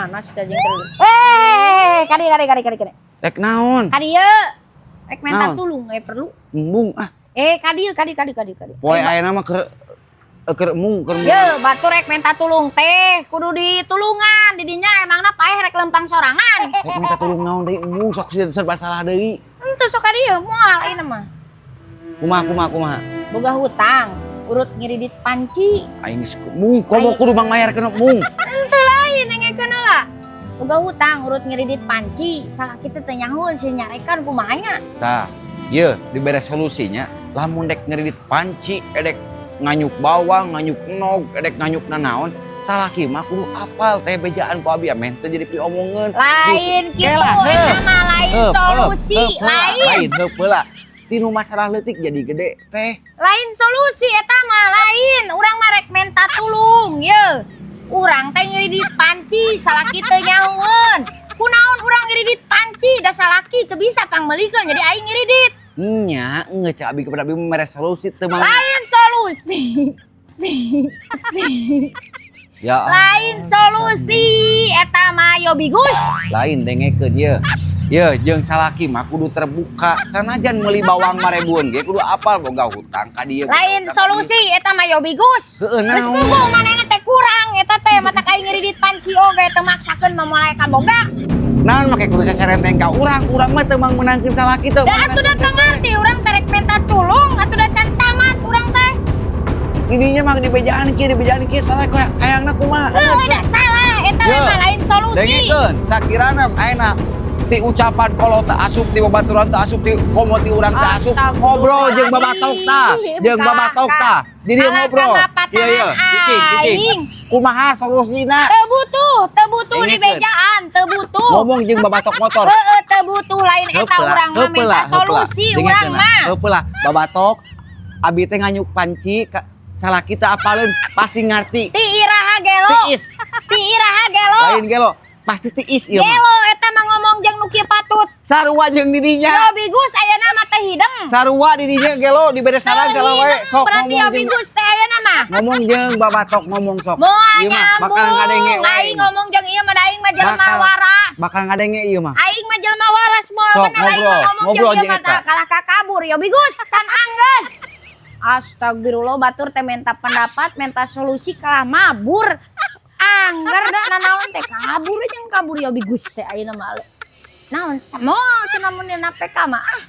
Mana sih jeung terus. Eh, kadi kadi kadi kadi kadi. Rek naon? Kadi ye. Rek minta Naon? Tulung perlu. Embung ah. Eh, kadi kadi kadi kadi kadi. Poe ayeuna mah keur keur embung keur. Ye, batur rek minta tulung teh, kudu ditulungan. Di dinya emangna paeh rek lempang sorangan. Rek minta tulung naon deui, embung, sok serba salah deui. Henteu, sok ka dieu moal ayeuna mah. Kumaha, kumaha, kumaha? Boga hutang, urut ngiridit panci. Aing geus mung komo kudu mang mayarkeun mung. Henteu, lain nengekeun heula. Boga hutang urut ngiridit panci, salah kita teh nyahoeun sih nyarekan kumaha nya. Tah, ye dibere solusinya, lamun dek ngeridit panci, edek nganyuk bawang, nganyuk nog, edek nganyuk nanaon, salaki mah kudu apal teh bejaan ku abi amen teu jadi piomongeun. Lain kitu. Kela, eta mah lain Heup, solusi, heup, heup, lain. Lain heup heula. Tinu masalah leutik jadi gede teh. Lain solusi eta mah lain. Urang mah rek menta tulung, ye. Urang teh ngiridit panci, salaki teu nyahoeun. Kunaon urang ngiridit panci, da salaki teu bisa pangmeulikeun, jadi aing ngiridit. Nya, geus cek abi kepada abi mere solusi teu mah. Lain solusi. Si, si. Ya Allah. Lain solusi eta mah, yo bigus. Lain, dengekeun ye. Ye, jeung salaki mah kudu terbuka. Sanajan meuli bawang marebuan ge kudu apal boga hutang ka dieu. Boga Lain hutang ka solusi eta mah, yo bigus. Dieu. Heueuh Geus naon? puguh manehna teh kurang eta teh, mata aing ngiridit panci oge teu maksakeun mamoleh ka boga. Naon make kudu seserenteng ka urang? Urang mah teu mang meunangkeun salaki teu. Da atuh da teu ngarti urang teh rek minta tulung, atuh da can tamat urang teh. Didinya mah dibejaan kieu, dibejaan kieu, salah hayangna kumaha? Heuh, da salah eta Ye. Mah lain solusi. Dengekeun, sakirana ayeuna ti ucapan kolot teu asup, ti babaturan teu asup, ti komo ti urang teu asup, ngobrol jeung babatok tah, jeung babatok tah. Jadi ngobrol. Iya iya, cicing cicing. Aing. Kumaha solusina? Teu butuh, teu butuh di Dengekeun. Bejaan, teu butuh. Ngomong jeung babatok motor. Heeh, teu butuh, lain eta urang mah minta solusi urang mah. Heupeula babatok, abi teh nganyuk panci salaki teu apaleun, pasti ngarti. Ti iraha gelo? Tiis. Ti iraha gelo? Lain gelo, pasti tiis ieu mah. Gelo eta mah ngomong jeung nu kieu patut. Sarua jeung didinya. Yo bigus ayeuna mah teh hideng. Sarua didinya gelo, dibere saran Teu salah wae. hideng, Sok berarti ngomong yo jeung bigus teh ayeuna mah. Ngomong jeung babatok, ngomong sok. Moal Ieu mah bakal nyambung. ngadenge wae. Aing ngomong jeung ieu mah da aing mah jelema waras. Bakal ngadenge ieu mah. Aing mah jelema waras, moal Sok, bener aing mah ngobrol, ngomong ngobrol jeung ieu jeung mah eta. tah kalah ka kabur yo bigus can anggeus. Astagfirullah, batur teh minta pendapat, minta solusi kalah mabur. Angger da nanaon teh kabur jeung kabur yo bigus teh ayeuna mah. Naon semol cenah mun dina PK mah ah.